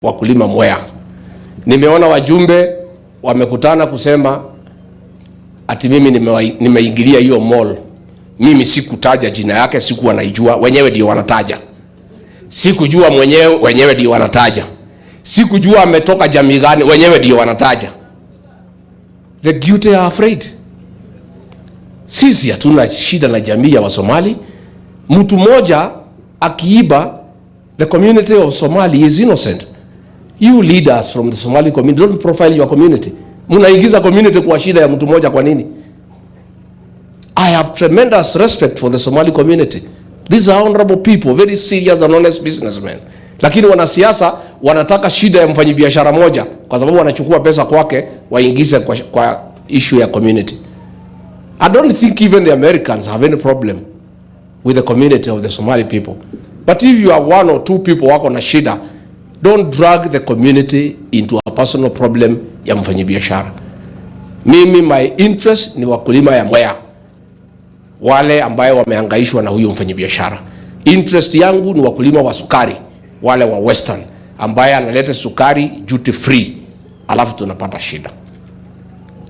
Wakulima Mwea. Nimeona wajumbe wamekutana kusema ati mimi nimeingilia hiyo mall. Mimi sikutaja jina yake, sikuwa naijua, wenyewe ndio wanataja. Sikujua mwenyewe, wenyewe ndio wanataja. Sikujua ametoka jamii gani, wenyewe ndio wanataja. The guilty are afraid. Sisi hatuna shida na jamii ya Wasomali. Mtu mmoja akiiba, the community of Somali is innocent. You leaders from the Somali community, don't profile your community. Mnaingiza community kwa shida ya mtu mmoja kwa nini? I have tremendous respect for the Somali community. These are honorable people, very serious and honest businessmen. Lakini wanasiasa wanataka shida ya mfanyibiashara moja kwa sababu wanachukua pesa kwake waingize kwa issue ya community. I don't think even the Americans have any problem with the community of the Somali people. But if you are one or two people wako na shida, don't drag the community into a personal problem ya mfanyibiashara. Mimi my interest ni wakulima ya Mwea, wale ambayo wamehangaishwa na huyo mfanyibiashara. Interest yangu ni wakulima wa sukari, wale wa Western ambaye analeta sukari duty free, alafu tunapata shida.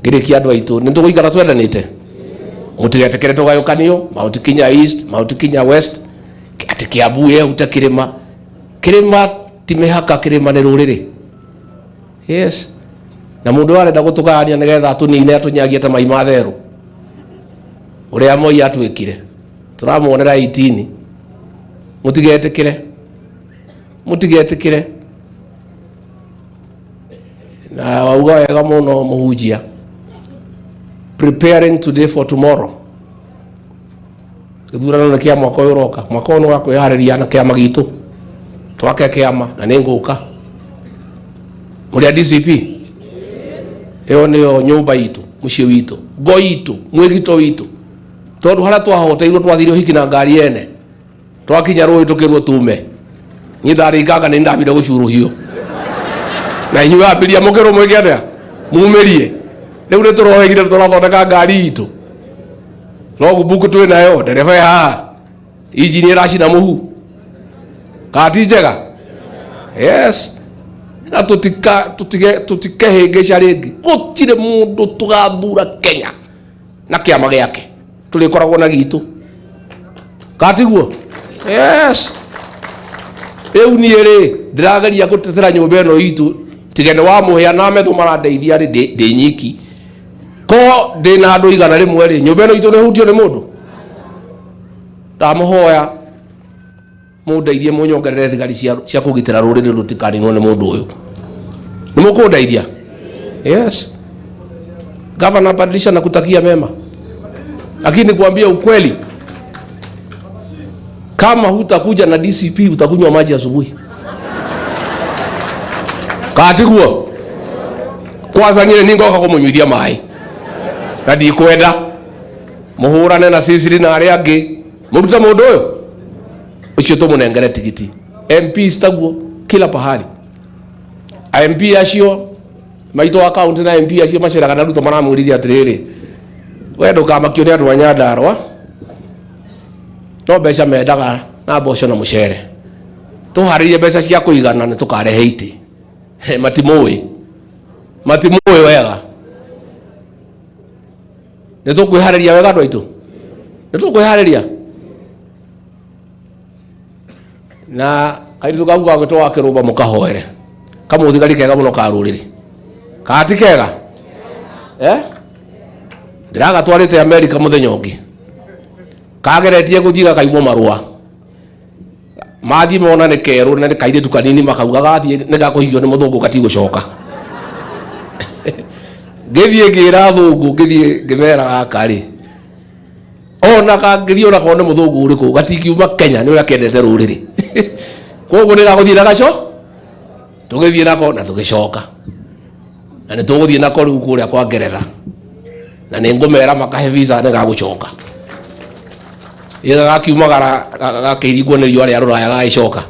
Ngirikia andu aitu ni tuguikara twendanite, mutigetikire tugayukanio Mount Kenya East, Mount Kenya West, ati Kiambu yehute kirima kirima ti mihaka, kirima ni ruriri. Yes, na mundu arenda gutugania nigetha atunine atunyagie ta mai ma theru uria Moi atwikire, turamuonera 18. Mutigetikire, mutigetikire. Na wauga wega muno muhunjia, preparing today for tomorrow. Gĩthurano nĩ kĩa mwaka ũyũ ũroka, mwaka ũyũ nĩ wa kwĩharĩria na kĩama gitũ, twake kĩama na nĩ ngũka mũrĩ a DCP. Ĩyo nĩyo nyũmba itũ, mũciĩ witũ, ngo itũ, mwĩgito witũ, tondũ harĩa twahoteirwo twathire ũhiki na ngari ene, twakinya rũĩ tũkĩrwo tume. Niĩ ndarĩkanga nĩ ndambire gũcuruhio na inyuĩ ambĩria mũkĩrwo mwĩke atĩa, mumĩrie. Rĩu nĩ tũrohegire, tũrathondeka ngari itũ, logbook twĩ nayo, ndereba ĩ haha, injini ĩracina mũhu kana ti njega. Yes, na tutika tutige tutikehĩngĩca rĩngĩ. Gũtirĩ mũndũ tũgathura Kenya na kĩama gĩake, tũrĩkoragwo na gitũ katiguo. Yes, rĩu niĩ rĩ ndĩrageria gũtetera nyũmba ĩno itũ, tiga nĩ wa mũhĩa na metho marandeithia rĩ, ndĩ nyiki ko ndĩ na andũ 100 rĩ, nyũmba ĩno itũ nĩ hutio nĩ mũndũ. Ndamũhoya mũndeithie, mũnyongerere thigari cia kũgitĩra rũrĩrĩ rũtikaninwo nĩ mũndũ ũyũ. Nĩ mũkũndeithia? Yes, Gavana, badilisha na kutakia mema, lakini kuambia ukweli, kama hutakuja na DCP utakunywa maji asubuhi. Katiguo kwanza nyine ningoka kumunyuithia mai na ndikwenda muhurane na Sicily na aria angi, murute mundu uyu ucio tumunengere tigiti. MPs taguo kila pahali, MP acio maitũ wa county na MP acio maceraga na Ruto maramwĩrire atĩrĩrĩ, we ndũkamakio nĩ andũ a Nyandarua, no mbeca mendaga na mboco na mũcere, tũharĩrie mbeca cia kũigana nĩ tũkarehe itĩ. He, matimũĩ, matimũĩ wega. Nĩ tũkwĩharĩria wega andũ aitũ, nĩ tũkwĩharĩria na kairitu kau gagwĩtwo wa kĩrũmba, mũkahoere kamũthigari kega mũno ka rũrĩrĩ kana ti kega, eh? Ndĩragatwarĩte Amerika mũthenya ũngĩ, kageretie gũthiĩ gakaimwo marũa, mathiĩ mona nĩ kerũ na nĩ kairĩtu kanini, makauga gathiĩ nĩ gakũhikio nĩ mũthũngũ gatigũcoka. Ngĩthiĩ ngĩra athũngũ, ngĩthiĩ ngĩmera gaka rĩ, ona kangĩthiĩ ona korwo nĩ mũthũngũ ũrĩkũ, gatingiuma Kenya nĩ ũrĩa kendete rũrĩrĩ. Koguo nĩ gagũthiĩ na gaco, tũgĩthiĩ nako na tũgĩcoka, na nĩ tũgũthiĩ nako rĩu kũrĩa kwa Ngeretha, na nĩ ngũmera makahe visa, nĩ gagũcoka. Ĩga gakiumagara gakĩringwo nĩ riũa rĩa rũraya, gagĩcoka.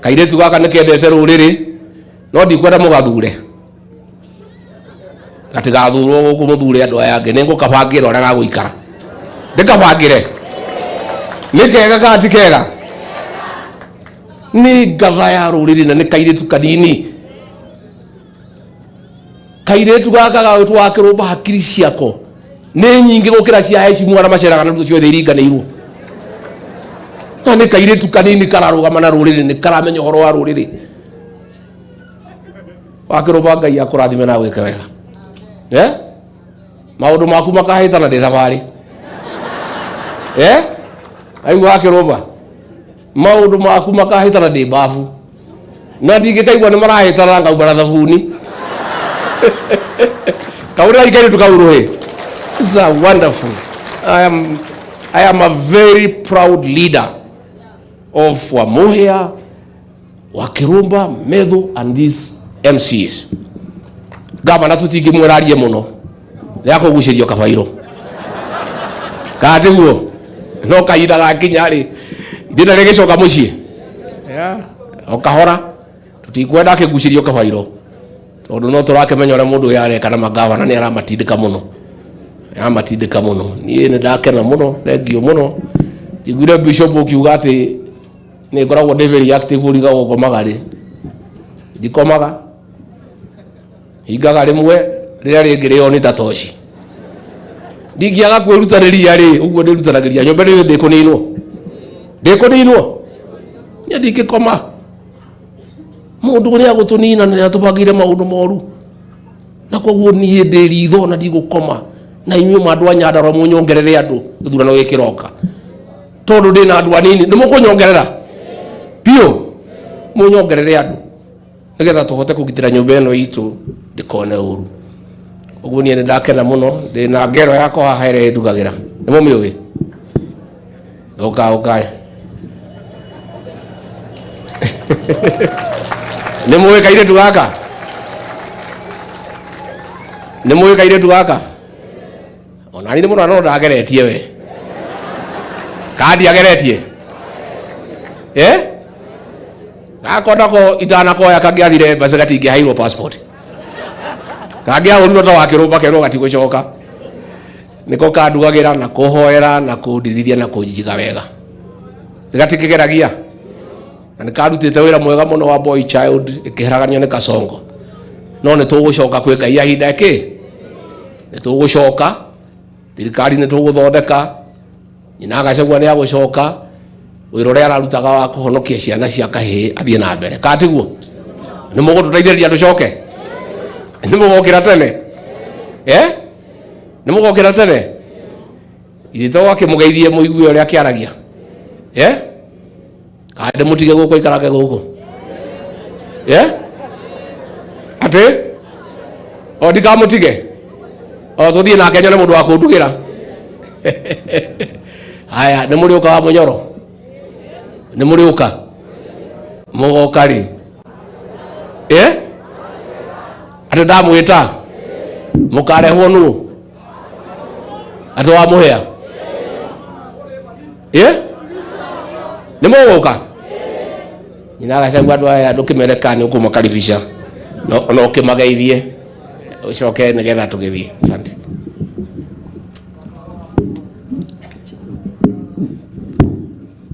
Kairĩtu gaka nĩ kendete rũrĩrĩ, no ndikwenda mũgathure, gatigathurwo gũkũ, mũthure andũ aya angĩ. Nĩ ngũkabangĩra ũrĩa gagũikara, ndĩkabangĩre. Nĩ kega kana ti kega? Nĩ ngatha ya rũrĩrĩ na nĩ kairĩtu kanini. Kairĩtu gaka gagwĩtwo wa Kĩrũmba hakiri ciako nĩ nyingĩ gũkĩra cia hecimu arĩa maceraga na ciothe iringanĩirwo. Na nĩ kairĩtu kanini kararũgama na rũrĩrĩ, nĩ karamenya ũhoro wa rũrĩrĩ. Wa Kĩrũmba, Ngai akũrathime na gwĩke wega. Eh? Maũndũ maku makahĩtana ndĩ thabarĩ. Eh? Aigua wa Kĩrũmba? Maũndũ maku makahĩtana ndĩ mbabu. Na ndingĩkaigua nĩ marahĩtana ngauma na thabuni. Kaũrĩra kairĩtu kau rũhĩ. This is a wonderful. I am a very proud leader of Wamuhia, Wakirumba, Methu and these MCs. Gavana tutingĩmwĩra arie mũno nĩ akũgucĩrio kabairũ kana tiguo, no kahinda gakinya rĩ ithĩna rĩgĩcoka mũciĩ o kahora, tũtikwenda akĩgucĩrio kabairũ tondũ no tũrakĩmenya ũrĩa mũndũ ũyũ areka na magavana nĩ aramatindĩka mũno, aramatindĩka mũno. Niĩ nĩ ndakena mũno, thank you mũno. Njiguire bishop ũkiuga atĩ nĩ ngoragwo ndĩ very active, ũrigagwo ngomaga rĩ. Ndikomaga, hingaga rĩmwe rĩrĩa rĩngĩ rĩo nĩ ta toci. Ndingĩaga kwĩrutanĩria rĩ, ũguo ndĩrutanagĩria nyũmba nĩ ndĩkũninwo, ndĩkũninwo niĩ ndingĩkoma. Mũndũ ũrĩa agũtũnina nĩ atũbangĩire maũndũ moru, na koguo niĩ ndĩ ritho na ndigũkoma. Na inyuĩ andũ a Nyandarua mũnyongerere andũ gĩthurano gĩkĩroka, tondũ ndĩ na andũ anini. Nĩ mũkũnyongerera biũ, mũnyongerere andũ nĩgetha tũhote kũgitĩra nyũmba ĩno itũ ndĩkone ũru. Ũguo niĩ nĩ ndakena mũno. Ndĩ na ngero yakwa haha ĩrĩa ĩndugagĩra, nĩ mũmĩũĩ. Ũka ũka, nĩ mũĩ kairĩtu gaka? Nĩ mũĩ kairĩtu gaka? Ona niĩ mũno no ndageretie we kandi ageretie, eh, gako nako itanakoya kangĩathire embassy gatingĩaheirwo passport, kangĩahũrirwo ta wakĩrũmba kerwo gatigũcoka. Nĩko kandugagĩra na kũhoera na kũndirithia na kũnjiga wega, gatikĩgeragia na nĩ karutĩte wĩra mwega mũno wa boy child ĩkĩheraganio nĩ kasongo. No nĩ tũgũcoka kwĩ Ngai ahinda ĩkĩ, nĩ tũgũcoka thirikari, nĩ tũgũthondeka nyina Gachagua nĩ agũcoka wĩra ũrĩa ararutaga wa kũhonokia ciana cia kahĩĩ athiĩ na mbere. Kana tiguo? Nĩ mũgũtũteithĩrĩria tũcoke? Nĩ mũgokĩra tene? Eh, nĩ mũgokĩra tene? Ithe to akĩmũgeithie mũigue ũrĩa akĩaragia. Eh, kana ndĩmũtige gũkũ aikarage gũkũ? Eh, atĩ o ndikamũtige, o tũthiĩ nake nyone mũndũ wa kũndugĩra. Haya, nĩ mũrĩũka wa mũnyoro? Nĩ mũrĩũka? Mũgoka rĩ? Eh, atĩ ndamwĩta mũkarehwo nũ? Atĩ wamũhea? Eh, nĩ mũgũka nyina Gachagua? Andũ aya ndũkĩmere kana nĩ ũkũmakaribisha no ũkĩmageithie ũcoke nĩgetha tũgĩthiĩ. Asante.